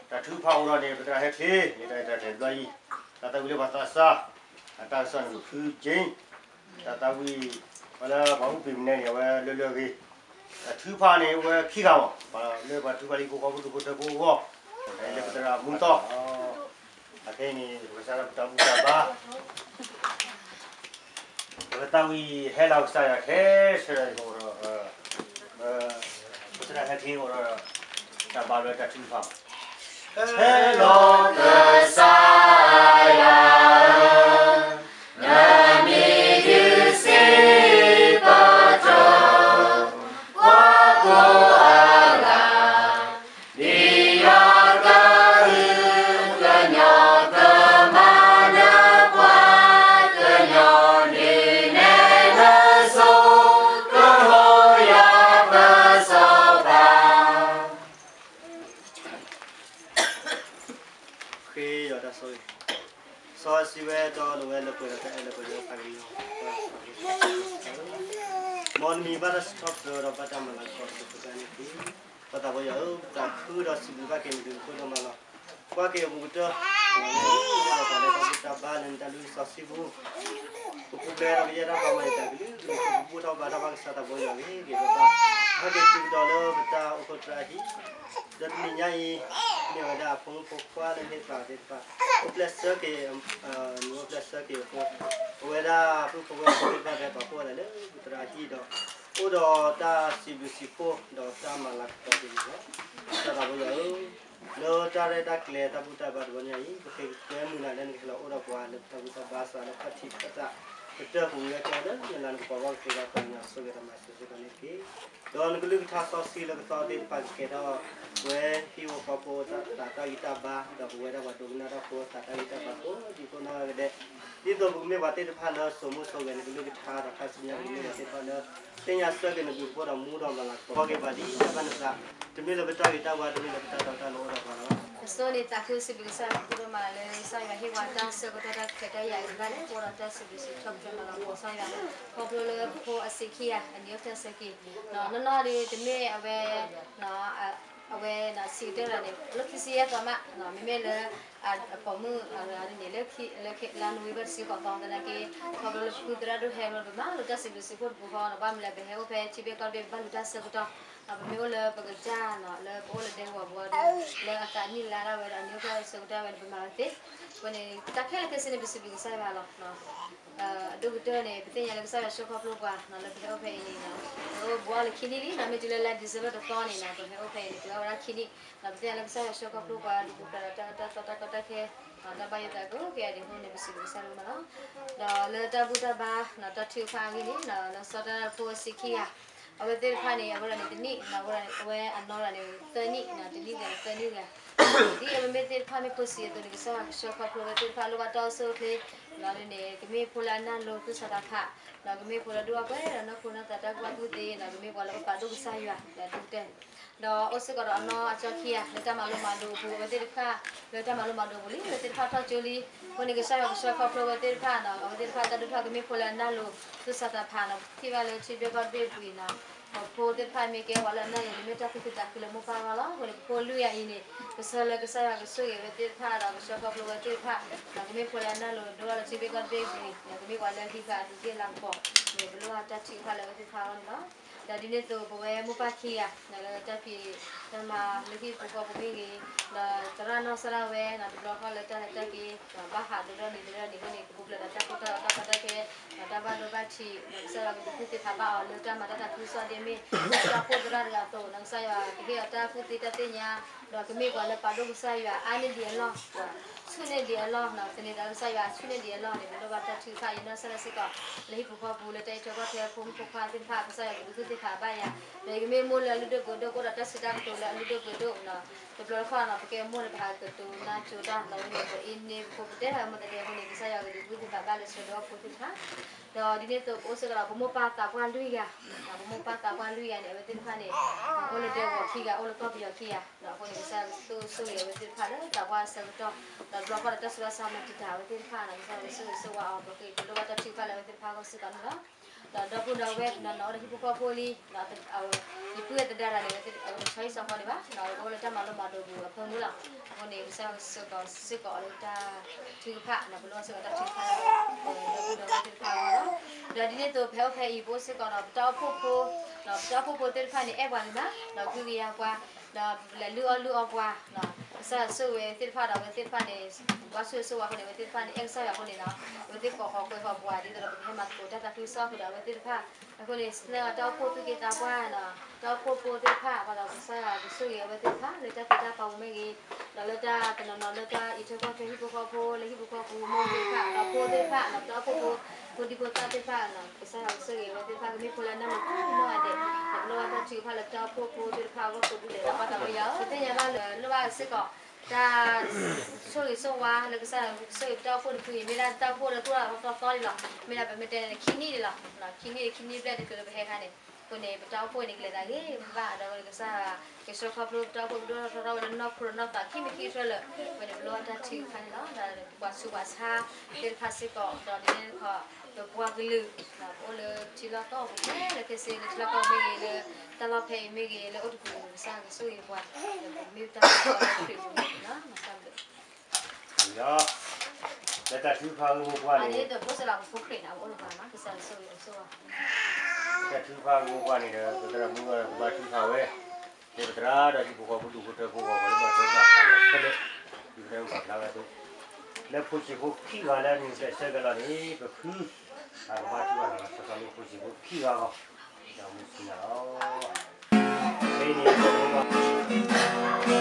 တၢ်ထုကဖၣ်အိၣ်ထီၣ်န့ၣ် ပသရၣ်ဟဲချ့ ယတၢ်အဲၣ်တၢ်တဘျီအံၤ, တၢ်သးဝံၣ်လၢပှၤသးစၢ်, အတၢ်ကစီၣ်န့ၣ် ပဖုက့, တၢ်သးဝံၣ် ပှၤလၢပှၤအူပံၤမနဲန့ၣ် အဝဲလၢလၢအဂ့ၤ, တၢ်ထုကဖၣ်န့ၣ် အဝဲခံဂၤမး, ပှၤလၢပှၤထုကဖၣ်လၢဟံၣ်ဖိဃီဖိဒူၣ်ဖိထၢဖိအဂီၢ်, လၢပသရၣ်မူသီ အခဲအံၤန့ၣ် ပကစၢ်လၢပတၢ်ဘူၣ်တၢ်ဘါ ပကသးဝံၣ်ဟဲလီၤကစၢ်ယွၤခဲဆၢဒီး ပသရၣ်ဟဲချ့အိၣ်ဒီး တၢ်ဘါလၢတၢ်ထုကဖၣ်, ဟဲလီၤကစၢ်ယွၤဧၢ, နမံၤဒုးစံးပတြၢၤ ပှၤကိးဂၤဒဲး, ဒ်ယွၤကဟုကညီၤကမၤနၢၤပှၤကညီဒုးနဲၣ်လၢစိကမီၤယွၤပစီၤပၤ ဃ့ယွၤတၢ်ဆိၣ်ဂ့ၤ, စီၤစံးဝဲ တီလီၤဝဲလၢပှဲၤဒီးတၢ်အဲၣ်လၢပှဲၤလၢပှၤကညီ, မ်နမံၤဘၣ်တၢ်စံးထီၣ်ပတြၢၤဒီးဘၣ်တၢ်မၤလၤကပီၤစ့ၢ်ကီးန့ၣ်တက့ၢ်. ပသးပှၢ်ယွၤဧၢ, ပသးခုဒီးစံးဘျုးဘၣ်က့ၤနသုးခိၣ်ဒိၣ်မးလီၤ. ကွၢ်က့ၤအပူၤကတၢၢ်, ဒီးပှၤလၢတၢ်ဘူၣ်တၢ်ဘါလၢနတၢ်လုၢ်စီဆှံပူၤ ပပူၤဖျဲးဒီးပယဲၢ်တၢ်ဘါမၤယတၢ်ကလုာ်ကလုာ် ပဘူၣ်ထီၣ်ဘါထီၣ်ဘၣ်ကစၢ်သးဘိယွၤဂ့ၤဂ့ၤဘၣ်ဘၣ်, ဟဲက့ၤတုၤကဒီးလၢပတၢ်အိၣ်ဖှိၣ်သရၣ်အဟံၣ်, ဒီးတနံၤညါအံၤ, မ့ၢ်ဝဲဒၣ်ဖိမုၣ်ဖိခွါလၢဟ့ၣ်သးသ့ၣ်တဖၣ်, အိၣ်ဖျဲၣ်ဆၢက့ၤ, နအိၣ်ဖျဲၣ်ဆၢက့ၤအဃိ, ပဝဲဒၣ်ပုၢ်ဖိဝဲၢ်ဖိသ့ၣ်တဖၣ် ပှၤကိးဂၤဒဲးလၢပသရၣ်အဟံၣ်ဒီး, အိၣ်ဒီးတၢ်စံးဘျုးစံးဖှိၣ် ဒီးတၢ်မၤလၤကပီၤက့ၤန့ၣ်လီၤ. ကစၢ်သးဘိယွၤဧၢ, လၢတၢ်ရဲၣ်တၢ်ကျဲၤတၢ်ဘူၣ်တၢ်ဘါတဘျီညါအံၤ ပဃ့ကညးမုၢ်လၢ်လၢနကဟဲလီၤအိၣ်ဒီးပှၤလၢပတၢ်ဘူၣ်တၢ်ဘါစှၤလၢခီၣ်ထံးတၢ်သးကတၢၢ်ပူၤ လၢကဲလၢနလၤနကပီၤဘၣ်ကသ့ဘၣ် ပှၤကညီဆိၣ်ဂ့ၤဒီးမၤစၢၤစ့ၢ်ကီးန့ၣ်တက့ၢ်. ဒီးနကလုၢ်ကထါစီဆှံလၢကသီသ့ၣ်တဖၣ်ကကဲထီၣ်ဝဲ ဟံၣ်ဖိဃီဖိသးတၢ်ဂံၢ်တၢ်ဘါ ဒီးပဝဲဒၣ်ပှၤဒိကနၣ်တၢ်ဖိသးတၢ်ဂံၢ်တၢ်ဘါကိးဒံကိးနီၢ်ဂၤဒဲး, ဒ်သိးပကမ့ၢ်ပှၤသ့ၣ်တဖၣ်လၢစိာ်မူစိာ်ဂဲၤနကလုၢ်ကထါဒီးခါဆူညါ ပကမ့ၢ်ပှၤသ့ၣ်တဖၣ်လၢ သ့ၣ်ညါဆၢက့ၤနဘျုးနဖှိၣ်ဒီးမူဒီးမၤလၤကပီၤက့ၤပှၤဒ်တၢ်ဘၣ်နသး, တမ့ၢ်လၢပတၢ်ဂ့ၤတၢ်ဝါ တမ့ၢ်လၢပတၢ်တီတၢ်လိၤအိၣ်ဒီးပှၤလီၤ. အဆိန့ၣ်သးခုစံးဘျုးကစၢ်ယွၤဒိၣ်မးလၢ ကစၢ်ယွၤဟ့ၣ်ပှၤတၢ်ဆၢကတီၢ်တၢ်ခွဲးတၢ်ယာ်အံၤတဖၣ်န့ၣ် ပအိၣ်ဒီးတၢ်စံးဘျုးစံးထီၣ်ပတြၢၤမးလီၤ. ကစၢ်ယွၤ ခီဖျိလၢဖိအဆံးခံဂၤ အနံၤအိၣ်ဖျဲၣ်ဆၢက့ၤ, နီၢ်နီၢ်ဒီးတမ့ၢ်အဝဲ အဝဲစံးကတၢၢ်တဂၤန့ၣ် လၢခံဆံယဲၢ်သီမး, မ့မ့ၢ်လၢ အပိာ်မုၣ်အဂၤန့ၣ် လၢလါနိၣ်ဝ့ဘၢၣ်တဆံဃိးသီသနာ်က့, ခီဖျိလၢပဖုသရၣ်ဒိၣ်ဟဲလီၤဒိၣ်မးလၢတၢ်စံးဘျုးစံးဖှိၣ်တပူၤဃီ ဘၣ်မနုၤလဲၣ်ပဟဲအိၣ်ဖဲထံဘ့ၣ်ကီၢ်တဘ့ၣ် ပဘၣ်လူၤတၢ်ဆၢကတီၢ်, ပမ့ၢ်အိၣ်လၢပကစၢ် လၢပအိၣ်လၢဒဲကဝီၤပူၤဒီး လၢအသးနံၣ်လါဒၣ်ဝဲဒီး အနံၣ်အိၣ်ဖျဲၣ်ဆၢကတီၢ်ဝဲန့ၣ် ပမၤဝဲသ့, အဃိန့ၣ် တၢ်ခဲလၢာ်ခဲဆ့န့ၣ် ပစံးဘျုးကစၢ်ယွၤလီၤ. အဒိၣ်ကတၢၢ်န့ၣ် ပသ့ၣ်ညါလၢကစၢ်ယွၤဆှၢခီဖျိပှၤ လၢပဟဲအိၣ်ဖဲအံၤန့ၣ်, ပအိၣ်ဘူးအီၤလၢခံနံၣ်လံ, မ့ၢ်တုၤလၢလါ December တသီန့ၣ် ပဟဲအိၣ်ဖဲအံၤန့ၣ် ပအိၣ်ဝဲဒၣ်ခံနံၣ်, ပသ့ၣ်ညါလၢကစၢ်ယွၤဆှၢခီဖျိပှၤ ဒုးပူၤဖျဲးဒီးတၢ်အၢတၢ်သီတၢ်ကီတၢ်ခဲ, တၢ်ဘၣ်ယိၣ်သးကိးက့ၤအဒံးအဃိန့ၣ် ပစံးဘျုးကစၢ်ယွၤဒိၣ်မးလီၤ. ဒီးလၢတၢ်ဘူၣ်တၢ်ဘါ တၢ်ထုကဖၣ်အဂ့ၢ်န့ၣ် လၢစီၤတၢ်ဖိအဆံးခံဂၤ အဝဲသ့ၣ်တဖၣ်န့ၣ် အဝဲဒၣ်န့ၣ်တနံၣ်, အဝဲအနီၢ်ဒၣ်န့ၣ် သၢနံၣ်, တနံၣ်ဂၤန့ၣ်သၢနံၣ်ဂၤ, ဒ်အဝဲမ့ၢ်သ့ၣ်တဖၣ်မ့ၢ်ဖိဆံးအသိးန့ၣ် ကစၢ်ယွၤကဆှၢခီဖျိဝဲသ့ၣ်တဖၣ် လိၣ်ဘၣ်တၢ်အိၣ်ဆူၣ်အိၣ်ချ့, ဒီးန့ၣ် ကမ့ၢ်ဖိလၢအနၢ်လိၤသူၣ်စၢ်သးဖး, ဒီးကမ့ၢ်ဖိလၢဒိၣ်အပှဲၤဒီးနီၢ်ခိနီၢ်သးတၢ်ကူၣ်ဘၣ်ကူၣ်သ့, ဒီးကမ့ၢ်ပှၤလၢပပာ်ဒိၣ်ကစၢ်ယွၤလၢအဒိၣ်ကတၢၢ် ဒီးအိၣ်စ့ၢ်ကီးဒီးအနီၢ်အကၠီခံဂၤ လၢတၢ်မၤလိမၤဒိးအပူၤ, အဝဲသ့ၣ်တဖၣ် လၢတၢ်မၤလိမၤဒိးပူၤလံ အဝဲသ့ၣ်တဖၣ်ထီၣ်ကၠိလံ, အဃိန့ၣ် ကစၢ်ယွၤကဆှၢခီဖျိဝဲသ့ၣ်တဖၣ်နီၤ, အဝဲသ့ၣ်တဖၣ်တၢ်ဒိၣ်ထီၣ်ကမ့ၢ်ဖိလၢအနၢ်လိၤ သူၣ်စၢ်သးဖးနီၤ, ထံၣ်ဘၣ်လၢထံဘ့ၣ်ကီၢ်တဘ့ၣ်ပူၤအံၤနီၤ, ပဖိသ့ၣ်တဖၣ်မ့ၢ်ကဲပှၤလၢအနၢ်လိၤန့ၣ် မ့ၢ်တၢ်သူၣ်ခုသးခုလၢမိၢ်ပၢ်အဂီၢ်လီၤ. အဃိန့ၣ် ပဖိလွံၢ်ဂၤအံၤန့ၣ် ပဆၢလၢကစၢ်ယွၤကဆိၣ်ဂ့ၤဝဲသ့ၣ်တဖၣ်ဒီး ကဆှၢခီဖျိဝဲသ့ၣ်တဖၣ်, ဒီးကမ့ၢ်ဖိလၢအနၢ်လိၤဒိၣ်ထီၣ်လၢထံဘ့ၣ်ကီၢ်တဘ့ၣ်ပူၤအံၤ, ဒီးကမ့ၢ်ပှၤလၢဟံးဃာ်အဒုးသ့ၣ်လၤကပီၤန့ၣ် ပလိၣ်ဘၣ်တၢ်ထုကဖၣ်လၢအဝဲသ့ၣ်တဖၣ်အဂီၢ်န့ၣ်လီၤ. ဒီးဒ်န့ၣ်အသိး ပဝဲမိၢ်ပၢ်ခံဂၤ လၢတၢ်ဖံးတၢ်မၤလၢဟံၣ်ပူၤဃီပူၤမ့ၢ်ဂ့ၤ, ဒီးသရၣ်နီၢ်ကစၢ်ဒၣ်ဝဲ တဘျီဃီလၢတၢ်လဲၤတၢ်က့ၤ ဒီးဘၣ်ဟးဒိၣ်ထီၣ်နံၤဒိၣ်ထီၣ်နံၤအဃိန့ၣ် ကပူၤဖျဲးဒီးတၢ်ကိၢ်တၢ်ဂီၤတၢ်ကီတၢ်ခဲ ဒီးတၢ်ဘၣ်ဒိဘၣ်ထံး ဒီးကစၢ်ယွၤကဒုးကူၣ်သ့ဖးဘၣ်အီၤလၢတၢ်မၤတၢ်သးခုကစီၣ်ဒ်အမ့ၢ် တၢ်အိၣ်ဖှိၣ်သရၣ်တဂၤအသိး ဒီးကစၢ်ယွၤကဟ့ၣ်အီၤတၢ်ကူၣ်သ့တၢ်သ့ၣ်ညါ, ဒီးကမ့ၢ်ပှၤလၢပာ်ဒိၣ်ကစၢ်ယွၤအါန့ၢ်ဒံးအလီၢ်, ဆူၣ်န့ၢ်ဒံးအလီၢ်, သန့ၤသးလၢကစၢ်ယွၤဆူၣ်န့ၢ်ဒံးအလီၢ်န့ၣ် ပလိၣ်ဘၣ်တၢ်ထုကဖၣ် ယနီၢ်ကစၢ်ဒၣ်စ့ၢ်ကီး လၢဟံၣ်ပူၤဃီပူၤလၢတၢ်အံးထွဲကွၢ်ထွဲဖိမုၣ်ဖိခွါသ့ၣ်တဖၣ် ကစၢ်ယွၤကဒုးကူၣ်သ့ဖးဘၣ်ယၤ, ဒီးယကမ့ၢ်မိၢ်လၢအလုၢ်ဒိၣ်ပှ့ၤဒိၣ် ကအိၣ်ဒီးတၢ်စံးတၢ်ကတိၤလၢအလုၢ်ဒိၣ်ပှ့ၤဒိၣ် တဘျီတခီၣ်နီၤ ပကဲမိၢ်န့ၣ် ပဟးကတိၤနါကၠိတၢ် ဒီးဝဲန့ၣ် ပအ့န့ၣ်ပဖိပတဲဟးမၤသဒဲအဃိန့ၣ် ကစၢ်ယွၤကဒုးကူၣ်သ့ဖးဘၣ်လၢဆၢဒီးဖိသ့ၣ်တဖၣ်, ဒီးဒ်န့ၣ်အသိးပအိၣ်စ့ၢ်ကီးဒီးပမိၢ်ပၢ်သးပှၢ်လွံၢ်ဂၤ, ပမိၢ်ပၢ်သးပှၢ်လွံၢ်ဂၤန့ၣ် အဝဲသ့ၣ်တဖၣ်န့ၣ် အိၣ်လၢဒဲကဝီၤခံဂၤ အိၣ်လၢကီၢ်ပယီၤခံဂၤ, ဒီးအဃိန့ၣ် ကစၢ်ယွၤကဆိၣ်ဂ့ၤအဝဲသ့ၣ်တဖၣ်လၢသးပှၢ်အဆၢကတီၢ်, ဒီးတဘျီဃီဒီးတၢ်ဆူးတၢ်ဆါမၤတံာ်တာ်အဝဲသ့ၣ်တဖၣ်နီၤ ကစၢ်ယွၤကဆိၣ်ဂ့ၤဆိၣ်ဝါအီၤ ပကလိၣ်ဘၣ်တၢ်ထုကဖၣ်လၢအဝဲသ့ၣ်တဖၣ်အဂီၢ်စ့ၢ်ကီးန့ၣ်လီၤ. ဒီးဒီပုၢ်ဒီဝဲၢ်တနီၤနီၤအိၣ်ဒီးဟံၣ်ဖိဃီဖိလံ, ယပုၢ်ဝဲၢ်သဒါတၢ်န့ၣ် အဝဲတဆီဟံၣ်ဆီဃီဒံးဘၣ်, အဝဲအိၣ်လၢတၢ်မၤလိမၤဒိးပူၤအဖၢမုၢ်လီၤ. အဃိန့ၣ် ကစၢ်ယွၤကဆိၣ်ဂ့ၤစ့ၢ်ကီးအီၤလၢတၢ်ထုကဖၣ်, ပလိၣ်စ့ၢ်ကီးတၢ်ထုကဖၣ် ဒီပုၢ်ဒီဝဲၢ်သ့ၣ်တဖၣ်အဂီၢ်လီၤ. ဒီးဒ်န့ၣ်အသိး ဖဲအိၣ်ဖဲအံၤ ပအိၣ်စ့ၢ်ကီးဒီးပတၢ်အိၣ်ဖှိၣ်ဖိ, ပတၢ်အိၣ်ဖှိၣ်ဖိသ့ၣ်တဖၣ်န့ၣ် အဲၣ်ပှၤဂ့ၤမး, ဒီးကဟုကယာ်ပှၤ, ဒီးလဲၤလုၢ်အီၣ်လုၢ်အီပှၤ, ကစၢ်ယွၤဆိၣ်ဂ့ၤဝဲသ့ၣ်တဖၣ်ဒီး အဝဲသ့ၣ်တဖၣ်န့ၣ် ဘၣ်ဆိၣ်ဂ့ၤဆိၣ်ဝါအဃိန့ၣ် အဝဲသ့ၣ်တဖၣ်န့ၣ် အဲၣ်ကစၢ်ယွၤအဃိန့ၣ်လီၤ. အဝဲသ့ၣ်ကိးဃီၤကွဲဃီၤပှၤ ဒ်သိးဒီးပကဟဲမၤသကိးတၢ်သးခုကစီၣ်အဃိဒီး အဝဲသ့ၣ်တဖၣ်, အဃိန့ၣ် လၢတၢ်အိၣ်ဖှိၣ်သူၣ်က့သးပှၢ်, တၢ်အိၣ်ဖှိၣ်ဖိသ့ၣ်တဖၣ် ပှၤဒီးကစၢ်ယွၤကဆိၣ်ဂ့ၤအဝဲသ့ၣ်တဖၣ် လၢတၢ်ဖံးတၢ်မၤပူၤမ့ၢ်ဂ့ၤ, ဒီးလၢတၢ်တနီၤနီၤလၢတၢ်အံးထွဲကွၢ်ထွဲဟံၣ်ဖိဃီဖိ လၢဟံၣ်ဖိဃီဖိမိၢ်သ့ၣ်တဖၣ် ဒီးဖိသ့ၣ်တဖၣ်, တၢ်အိၣ်ဖှိၣ်ဖိသ့ၣ်တဖၣ်, ကစၢ်ယွၤကဆိၣ်ဂ့ၤအဝဲသ့ၣ်တဖၣ် ကမ့ၢ်ဖိလၢအနၢ်လိၤကိးနီၢ်ဂၤဒဲး, ဒီးပလိၣ်ဘၣ်တၢ်ထုကဖၣ်လၢပတၢ်အိၣ်ဖှိၣ်ပူၤဒ်လဲၣ်ဒီး ပသ့ၣ်ညါဘၣ်လၢ လိၣ်ဘၣ်စ့ၢ်ကီး တၢ်ဆိၣ်ဂ့ၤဆိၣ်ဝါလၢကစၢ်ယွၤကဆိၣ်ဂ့ၤပတၢ်အိၣ်ဖှိၣ်တဖုအံၤ မ့ၢ်ဒၣ်တၢ်အိၣ်ဖှိၣ်လၢသူၣ်ထီၣ်သီသီလံလီၤ. မ့ၢ်ဒၣ်ပမ့ၢ်တဲန့ၣ် ခံနံၣ်န့ၣ်လီၤ. ခံနံၣ်, ခံနံၣ်ဘျဲၣ်တချုးလၢပဟဲခါန့ၣ်, အဃိန့ၣ် ပတၢ်အိၣ်ဖှိၣ်န့ၣ် ကလဲၤသးဂ့ၤဘၣ်ဘၣ်ဒီး ကစၢ်ယွၤကဆှၢခီဖျိပတၢ်အိၣ်ဖှိၣ် ပဒိၣ်ထီၣ်ထီထီၣ်ဝဲလၢနီၢ်ခိဒီးနီၢ်သးခံမံၤခံကတၢၢ်လၢာ်, အဃိန့ၣ်ပလိၣ်ဘၣ်တၢ်ထုကဖၣ်န့ၣ်လီၤ. ဒီးပှၤဆူးပှၤဆါသ့ၣ်တဖၣ်စ့ၢ်ကီး ဒီးဒ်န့ၣ်တခီ ပပှၤကလုာ် ပအိၣ်လၢထံလီၢ်ကီၢ်ပူၤခဲလၢာ်ခဲဆ့ လၢထံလီၢ်ကီၢ်ပူၤမ့ၢ်ဂ့ၤ လၢတၢ်လီၢ်ဖဲအံၤမ့ၢ်ဂ့ၤ လၢအိၣ်တပူၤ ကစၢ်ယွၤကဆိၣ်ဂ့ၤပှၤ ဒီးပမ့ၢ်တၢ်လီၢ်ခရံာ်ပူၤန့ၣ်လီၤ. လၢတၢ်ထုကဖၣ်အဂ့ၢ်မိၢ်ပှၢ်န့ၣ်, လၢတၢ်ထုကဖၣ်အဂ့ၢ်မိၢ်ပှၢ်န့ၣ်ဒီး ပသရၣ်မုၣ်ဂီၢ်ဒီးပဘါထုကဖၣ်ဝဲ, လၢပသရၣ်ဒီးဟံၣ်ဖိဃီဖိဒူၣ်ဖိထၢဖိဂီၢ် ပှၤလၢဘၣ်ထွဲဘၣ်ဃးဒီးခဲလၢာ်, ဒ်ပတဲပာ်ဖျါဝဲအသိး, လၢဖိဆံးဖိခံဂၤလၢအနံၣ်ဘျဲၣ်ဆၢက့ၤလီၤန့ၣ် ပဖု အကဘါထုကဖၣ်လီၤ ဆီဆီလၢဖိဆံးဖိခံဂၤအဂီၢ်, ဒီးမုၢ်ဆံးနၤလီၤ. ဖဲအံၤန့ၣ် ပ